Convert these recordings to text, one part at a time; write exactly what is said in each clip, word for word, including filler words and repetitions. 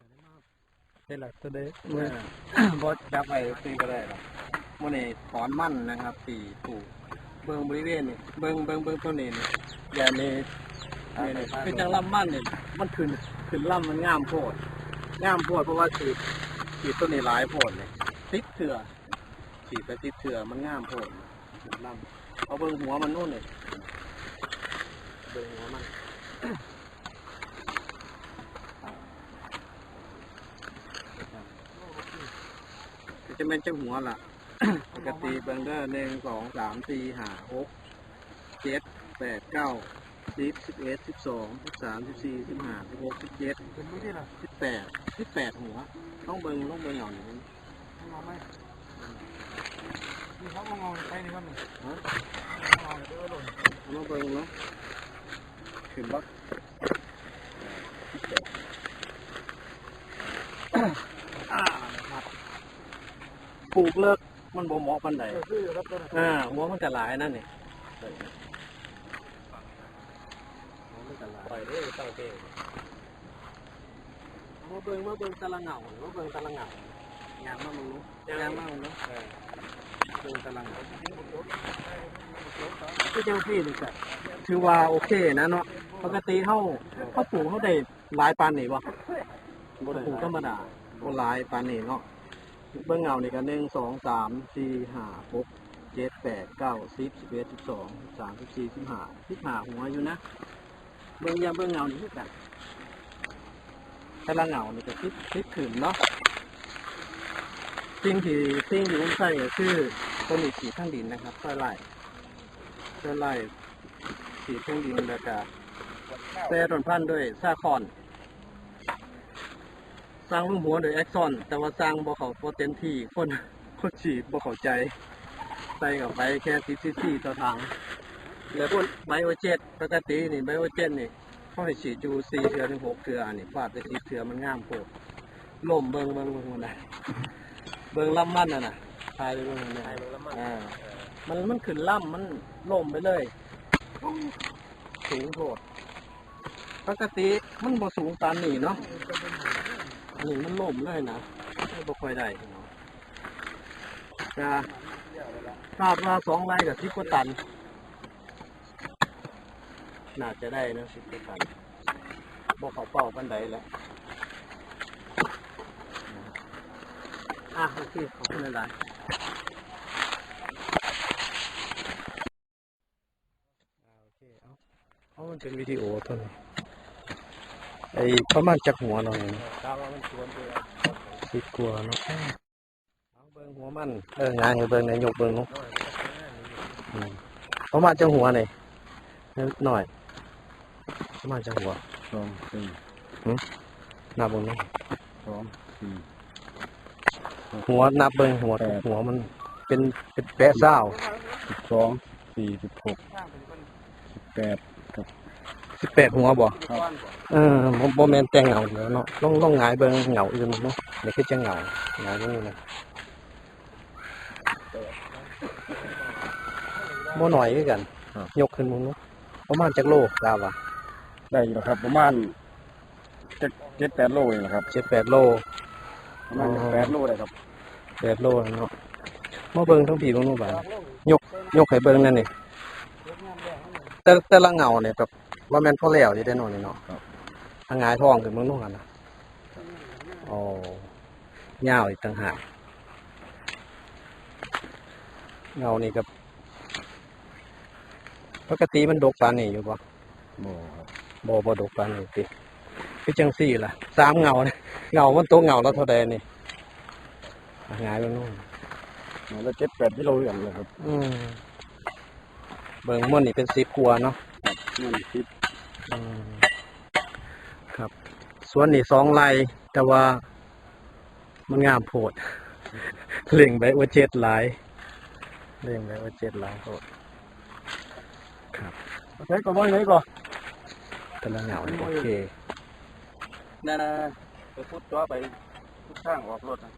นี่แหละตัวเด็ก เออ บ่จับไว้ซื้อก็ได้หรอก มื้อนี้ถอนมันนะครับ ที่ปลูก เบิ่งบริเวณนี่ เบิ่ง เบิ่ง เบิ่งตัวนี้นี่ แบบนี้ นี่ นี่ คือจังลำมันนี่ มันขึ้น ขึ้นลำมันงามโพด งามโพด เพราะว่าฉีด ฉีดตัวนี้หลายโพดนี่ สิบเทื่อ ฉีดไปสิบเทื่อ มันงามโพด ขึ้นลำ เอาเบิ่งหัวมันนู่นนี่ เบิ่งหัวมัน จะแม่นจังหัวล่ะ ปกติเบิ่งเด้อ หนึ่ง สอง สาม สี่ ห้า หก เจ็ด แปด เก้า สิบ สิบเอ็ด สิบสอง สิบสาม สิบสี่ สิบห้า สิบหก สิบเจ็ด สิบแปด สิบแปด หัว ต้องเบิ่ง ต้องเบิ่งเอานี่ เอาไหม นี่เขาเอาเงาไปนี่ครับนี่ ฮะ เอาเงาไปไว้หล่น เอามาเบิ่งเนาะ ขึ้นบ่ อ่า ครับ ปลูกเลิก มันบ่เหมาะปานใด เออ คือครับ อ่า หัวมันก็หลายนั่นนี่ หัวมันก็หลาย ปล่อยเด้อ เต้าเต้ มาเบิ่ง มาเบิ่งแต่ละเงา มาเบิ่งแต่ละเงา ย่างมาเบิ่งดู ย่างมาเบิ่งดู เออ เบิ่งแต่ละเงา คือจังซี่นี่ก็ถือว่าโอเคนะเนาะ ปกติเฮา เฮาปลูกเฮาได้หลายปานนี้บ่ บ่ได้ ปลูกธรรมดา บ่หลายปานนี้เนาะ เบิ่งเงานี่ก็ หนึ่ง สอง สาม สี่ ห้า หก เจ็ด แปด เก้า สิบ สิบเอ็ด สิบสอง สิบสาม สิบสี่ สิบห้า สิบห้า หัวอยู่นะ เบิ่งอย่างเบิ่งเงานี่คือกัน แต่ละเงานี่ก็สิบ สิบขึ้นเนาะ สิ่งที่ สิ่งที่ผมใช้ก็คือตัวนี้ฉีดทางดินนะครับ ซอยไล่ ซอยไล่ ฉีดทางดินแล้วก็แช่ต้นพันธุ์ด้วยซาคอน สั่งลงหัวด้วยแอคซอน แต่ว่าสั่งบ่เข้า บ่เต็มที่ คน คนฉีดบ่เข้าใจ ใส่เข้าไปแค่สิบซีซีต่อถัง แล้วพวกไบโอเจ็ต ปกตินี่ไบโอเจ็ตนี่ เขาให้ฉีดอยู่สี่เทื่อถึงหกเทื่อ อันนี้ฟาดไปสิบเทื่อ มันงามโพด ล้มเบิ่ง เบิ่ง เบิ่ง เบิ่งนะ เบิ่งลำมันน่ะนะ ถ่ายไปเบิ่งนะ ถ่ายเบิ่งลำมัน อ่า เออ มัน มันขึ้นลำ มันล้มไปเลย สูงโพด ปกติมันบ่สูงปานนี้เนาะ อันนี้มันล้มเลยนะ บ่ค่อยได้เนาะ ก็คาดว่าสองไร่ก็สิบกว่าตัน น่าจะได้นะ สิบกว่าตัน บ่เข้าเป้าปานใดแล้ว อ่ะ โอเค ขอบคุณหลายๆ อ่า โอเค เอา เอา มันเป็นวิดีโอตัวนี้ ไอ้ประมาณจักหัวเนาะนี่ กะว่ามันสวนไป สิบกว่าเนาะ เอาเบิ่งหัวมัน เออ หงายให้เบิ่งหน่อย ยกเบิ่งเนาะ อืม ประมาณจักหัวนี่ หน่อย ประมาณจักหัว สอง สี่ หึ นับเบิ่งเนาะ สอง สี่ หัว นับเบิ่งหัว แปด หัวมันเป็น เป็นแปดซาว สิบสอง สี่ สิบหก สิบแปด ครับ สิบแปดหัวบ่ ครับ เออ บ่ บ่แม่นแต่เงาเดียวเนาะ ลอง ลองหงายเบิ่งเงาอื่นเนาะ นี่คือจังเงา หงายเบิ่งนี่นะ บ่น้อยคือกัน ครับ ยกขึ้นเบิ่งเนาะ ประมาณจักโล กะว่า ได้อยู่ครับ ประมาณ จักเจ็ดแปดโลนี่แหละครับ เจ็ดแปดโล ประมาณ อ๋อ แปดโลได้ครับ แปดโลเนาะ มาเบิ่งทั้งพี่เบิ่งนู่นบาด ยก ยกให้เบิ่งแน่นี่ แต่ แต่ละเงาเนี่ยแบบว่าแม่นพอแล้วอยู่ได้เนาะนี่เนาะ ครับ ถ้าหงายท้องขึ้นเบิ่งนู่นกันนะ อ๋อ ยาวอีกต่างหาก เงานี่ก็ ปกติมันดกปานนี้อยู่บ่ บ่ครับ บ่ บ่ดกปานนี้ติ คือจังซี่ล่ะ สามเงาเนี่ย เงามันตกเงาละเท่าใดนี่ อ่ะ หงายเบิ่งนู่น เงาละเจ็ดแปดกิโลคือกันเลยครับ อืม เบิ่งม่วนนี่เป็นสิบกว่าเนาะ ครับ ม่วนสิบ อืม ครับ สวนนี่สองไร่ แต่ว่า มันงามโพด เร่งไบโอเจ็ตหลาย เร่งไบโอเจ็ตหลายโพด ครับ เอาใส่ก่อน ไว้ไหนก่อน แต่ละเงานี่โอเค นั่นน่ะ ไปพุดตัวไปพุดทางออกรถน่ะ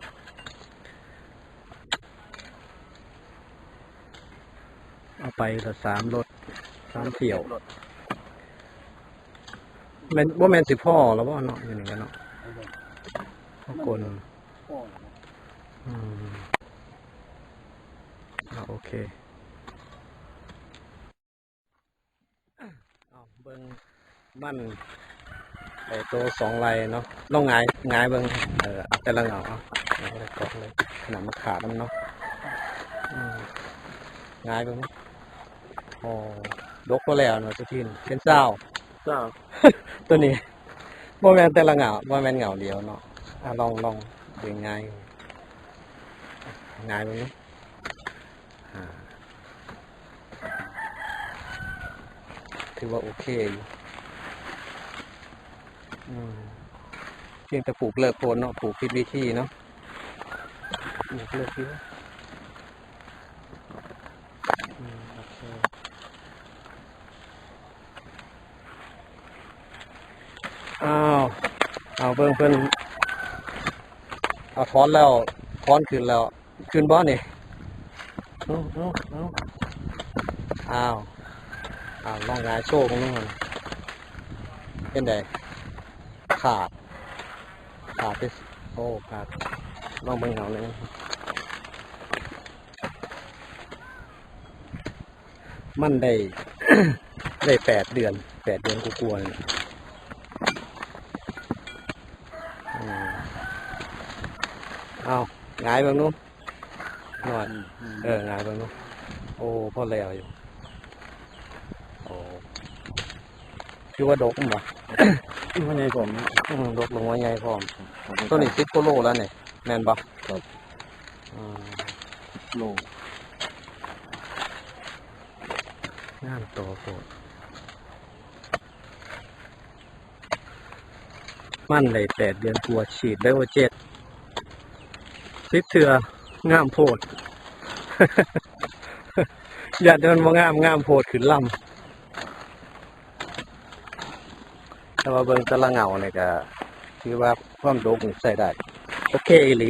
เอาไปละสามรถ สามเที่ยว รถ แม่น บ่แม่นสิพอแล้วบ่เนาะ อยู่นี่กันเนาะ ข้างบน อืม อ่า โอเค เอาเบิ่งมัน ไอ้ตัวสองไร่เนาะ ลองหงาย หงายเบิ่ง เออ เอาแต่ละเงา เอา เอาแต่ละกอกเลย ขนาดมันขาดมันเนาะ อืม หงายเบิ่ง โอ้ ดกพอแล้วเนาะ สุทิน เป็นซาว ซาว ตัวนี้ บ่แม่นแต่ละเงา บ่แม่นเงาเดียวเนาะ อ่ะ ลอง ลองเบิ่งหงาย หงายเบิ่งเนาะ อ่า ถือว่าโอเคอยู่ อืม เพียงแต่ปลูกเลิกโพนเนาะ ปลูกผิดวิธีเนาะ ปลูกเลิกอยู่ อืม โอเค อ้าว เอาเบิ่งเพิ่น เอาถอนแล้ว ถอนขึ้นแล้ว ขึ้นบ่นี่ อื้อ อื้อ อื้อ อ้าว อ้าว ลองหงายโชว์เบิ่งดูหั่น เป็นได ขาด ขาดไป โอ้ ขาด ลองเบิ่งเอาเลย มันได้ ได้แปดเดือน แปดเดือนกว่าๆนี่ อืม เอา หงายเบิ่งดูหน่อย อืม อืม เออ หงายเบิ่งดู โอ้ พอแล้วอยู่ โอ้ คือว่าดกบ่ มันใหญ่กว่านี้ อืม ดกลงว่าใหญ่พร้อม ครับ ตัวนี้สิบกว่าโลแล้วนี่ แม่นบ่ ครับ อืม โล งามโตโพด มันได้แปดเดือนกว่า ฉีดได้ว่าเจ็ด สิบเทื่อ งามโพด ย้านแต่มันบ่งาม งามโพดขึ้นลำ แต่ว่าเบิ่งแต่ละเงานี่ก็ถือว่าความดกนี่ใช้ได้ โอเคอีหลี